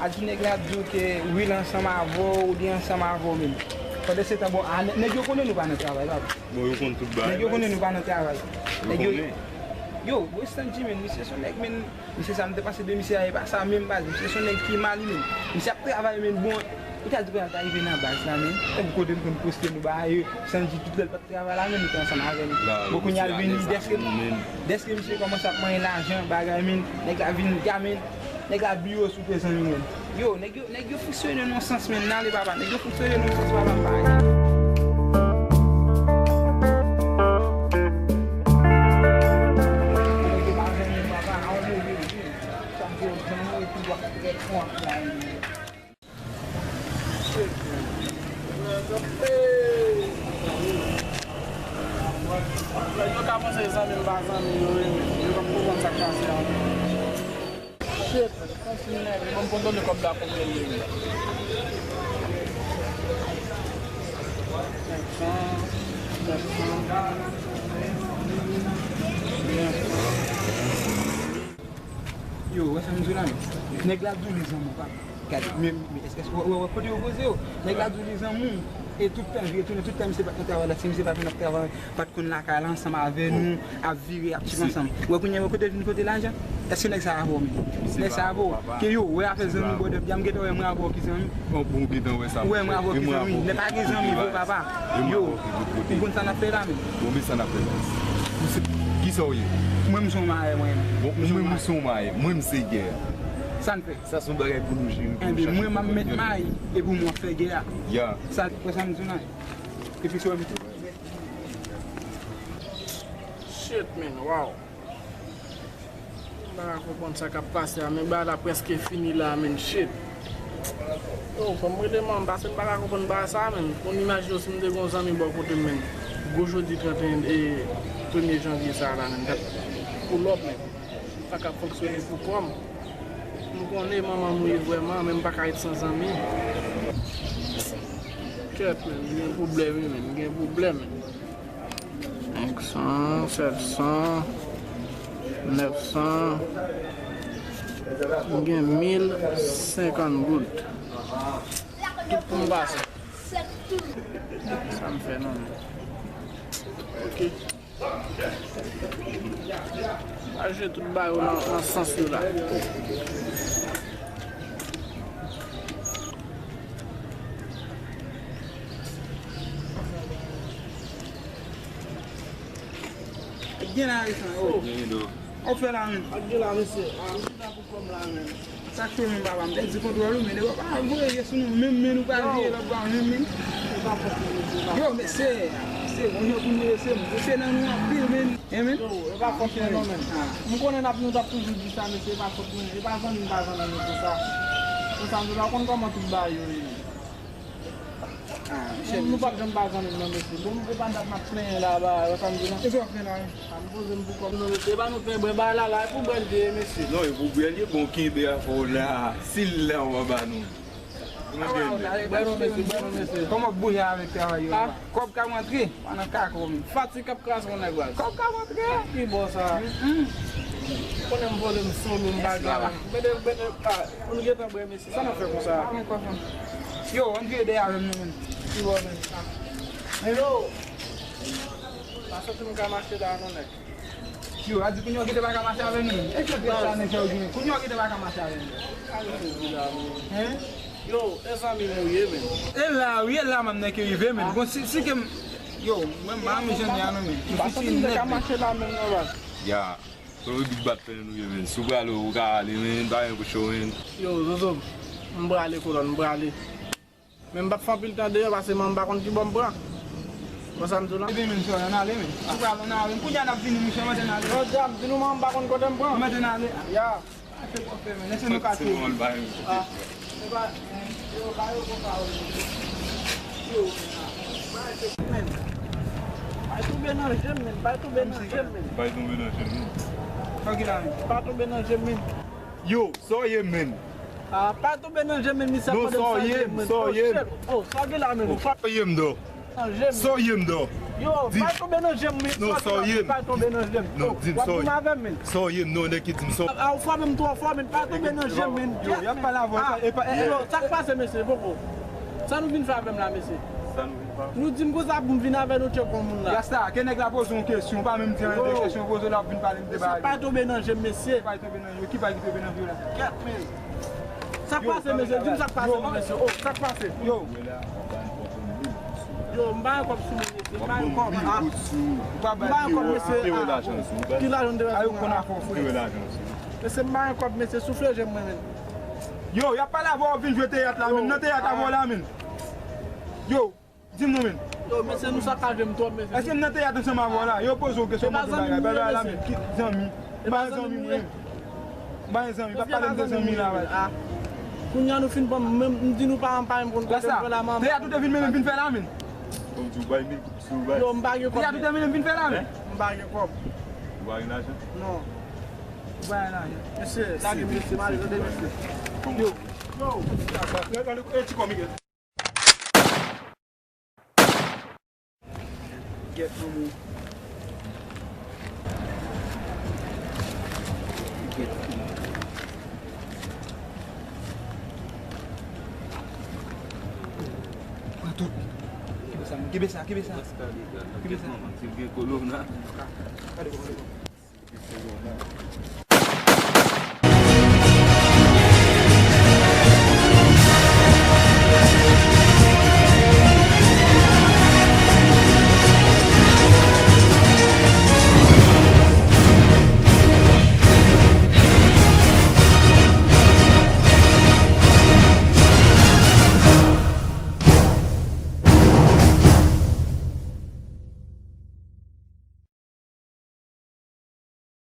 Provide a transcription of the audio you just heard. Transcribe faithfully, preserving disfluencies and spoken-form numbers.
Ki nèg la di w ke wi l ansanm avè w, li ansanm avè w menm. Pandan se tan, bon, a, nè- nèg yo konnen nou pa nan travay, papa. Bon, yo konn tout bagay. Nèg yo konnen nou pa nan travay. Yo konnen. Yo, Westan G, menn, misye se yon nèg, menn, misye sa m te panse de misye a, e pa sa menm, baz. Misye se yon nèg ki mal, menn. Misye ap travay, menn, bon, ou ta di konn ta rive nan baz la, menn. Tankou kote n konn poste nou ba yo, Sanji tout lè l pa t travay la, menn, nou te ansanm avè l. Bon, kounye a l vini, dèske, dèske misye kòmanse ap manyen lajan, bagay, menn, nèg la vin, gade, menn, nèg la biwo sou pye, zanmi, menn. Yo, nèg yo, nèg yo fonksyone nan yon sans, menn, n ale, papa, nèg yo fonksyone nan yon sans, papa, m pa Yo ka panse zanmi m pa zanmi yo ye, yo p ap konprann sa k pase a. Shit, kontinye, ban m kontwole kòb la konbyen l ye. Senk san, sèt san, byen. Yo, wè sa m di w la, men. Nèg la di w li zanmi w, pa. Gade, men, men, èske, èske, wè, wè, wè, kote yo poze yo. Nèg la di w li zanmi w. E tout tan, vire tounen, tout tan, misye pa t nan travay la, si misye pa t nan travay, pa t konn lakay la ansanm avè nou, ap vire, ap chita ansanm. Wè, kounye a, wè, kote vin kote lajan? Èske nèg sa avè w, men? Nèg sa avè w? Ke yo, wè, afè zanmi, brother, m gentan wè mwen avè w ki zanmi. Bon, bon, ou gentan wè sa, wè, mwen avè w ki zanmi. Lè pa gen zanmi vre, papa. Yo, ou konn sa n ap fè la, men. Bon, men sa n ap fè la. Kisa w ye? Mwen, m se yon mayè, mwen. Bon, mwen, m se yon mayè. Mwen, m se gè. Sa n fè? Sa se yon bagay pou nou jere, pou nou chache. Enben, mwen, m ap met may, epi mwen ap fè gè a. Ya. Sa, wè sa m di w la? Epi se wè m tou. Shit, man, wow. M pa ka konprann sa k ap pase a, men bagay la prèske fini la, man, shit. Yo, fò m rele manman m, paske m pa ka konprann bagay sa, man. Konn imajine w si m te gen yon zanmi bò kote m, man. Gwo jodi trannteyen, e, premye janvye sa a la, man, t ap pull up, man. M pa ka fonksyone pou kò m. M konnen manman m ou ye vrèman, men m pa ka ret san zanmi. Kèt, men, m gen pwoblèm, wi, men, m gen pwoblèm. Senk san, sèt san, nèf san, m gen mil senkant goud. Tout pou m pase. Sa m fè non, men. Ok. Aje tout bagay yo nan, nan sans yo la. Gen la, resan, yo. Gen, non. Ou fè la, men. Ak gen la, mesye. Ah, m chita pou kò m la, men. Sa k fè menm papa m pèdi kontwòl ou, men nèg yo pa voye sou nou menm, men nou pa vire lòt bò menm, men. Yo, men se, se bon jan pou nou ye, se mouche nan nou anpil, men. Yo, e pa fòt mwen non, men. M konnen n ap, nou t ap toujou di sa, mesye, e pa fòt mwen, e pa zanmi m pa zanmi nou pou sa. Pou sa, nou pa konn kòman tout bagay yo ye, men. Ah, nou, nou p ap janm pa zanmi m non, mesye. Bon, e pa dat m ap plenyen la, ba, wè sa m di non. E sa w ap fè la, wi? A, m poze m pou kò m non, mesye. E pa nou fè bwè bagay la, la, e pou bwè l te ye, mesye. Non, e pou bwè l ye, bon, kenbe afè w la. Si l la, w a ba nou. Bwè non, mesye, bwè non, mesye. Kòman w ap bouje avèk travay yo la? Kòb k ap rantre, pa nan kako, men. Fatig k ap kraze yon nèg, baz. Kòb k ap rantre. Ki bò sa? Konnen m vole m solo, m bagay la. Mete, mete, a, pou nou gentan bwè, mesye. Sa n ap fè konsa? Pa gen kòb non. Yo, ann vire dèyè avè m non, men. Ki bò, men? Hello! Pa santi m ka mache la non, nèg. Yo, a di kounye a w gentan pa ka mache avè nou, men. E ki tèt sa nèg sa yo genyen? Kounye a w gentan pa ka mache avè nou. Hein? Yo, e zanmi m ou ye, men. E la, wi, e la menm nèg yo rive, men. Bon, si, si ke m, yo, mwen, m pa renmen jan li a non, men. M pa santi m te ka mache la menm non, baz. Ya. Se yon big bat fè nou ye, men. Si w prale, ou ka ale, men. Pa gen pou cho, men. Yo, Zozo, m prale, kolòn, m prale. Men m p ap fè anpil tan deyò, paske m pa konn ki bò m pran. Bon, sa m di w la. Ebyen, men, sè, ann ale, men. Si w prale, ann ale. Kounye a n ap vini, monchè, mande n ale. Jodi a, m di nou, men, m pa konn kote m pran. Mande n ale. Ya. Fè kòb fè, men. Lèse nou ka touye. Ah. Se pa, yo, ba yo konsa, yo. Yo, men. Bay toube nan je m, men. Bay toube nan je m, men. Bay toube nan je m, men. Tranquille, ami. Bay toube nan je m, men. Yo, sa w ye, men? Ah, pa toube nan je m, men, misye ap mande m sa w ye, men. Oh, shit. Oh, sa w gen la, men? Sa w ye, m, do? Nan je m. Sa w ye, m, do? Yo, pa tonbe nan je m, men. Non, sa w ye m. Pa tonbe nan je m. Non, di m sa w ye m. W ap goumen avè m, men. Sa w ye m, non, nèg ki di m sa w. A, ou frape m twò fò, men. Pa tonbe nan je m, men. Yo, y ap pale avè w, e pa, e, yo, sa k pase, mesye, poko? Sa nou vin fè avè m la, mesye? Sa nou vin fè? Nou di m konsa pou m vin avè nou tcheke yon moun la. Rasta, ke nèg la poze yon kesyon, ou pa menm di anyen de kesyon, poze w la, ap vin pale m de bagay. Mesye, pa tonbe nan je m, mesye. Pa tonbe nan je m, ki bagay ki tonbe nan je w la? Kèt, men. Sa k pase, mesye? Di m sa k pase, non, mesye. Oh, sa k pase? Yo. Yo, m pa gen kòb sou mwen, mesye. M pa gen kòb. Ah. M pa gen kòb, mesye. Ah. Ki lajan m te wè sou mwen? Mesye, m pa gen kòb, mesye. Soufle je m, mwen menm. Yo, y ap pale avè w, w ap vin jwe teyat la, men. Nan teyat avè w la, men. Yo, di m non, men. Yo, mesye, nou sakaje m twòp, mesye. Èske m nan teyat ansanm avè w la? Yo poze w kesyon, mande w bagay, bagay la, men. Ki zanmi? M pa gen zanmi, mwen. M pa gen zanmi, pa pale m de zanmi la, bay. Kounye a nou fin pran, m, m di nou pa, m pa menm konn kote m pran la, manman. Teyat ou te vin mennen vin fè la, men. Kòm di w bay mil koup sou bay. Yo, m pa gen kòb. Teyat ou te mennen vin fè la, men. M pa gen kòb. Ou pa gen lajan? Non. Ou pa gen lajan. Mesye, lage m, mesye, m ale tande, mesye. Yo. Yo. E ti kòm, Miguel. Gèt manman w. Gèt. Pran tout. Kenbe sa, kenbe sa, kenbe sa. Kenbe sa. Si l gen kolona. Gade kòman, gade kòman.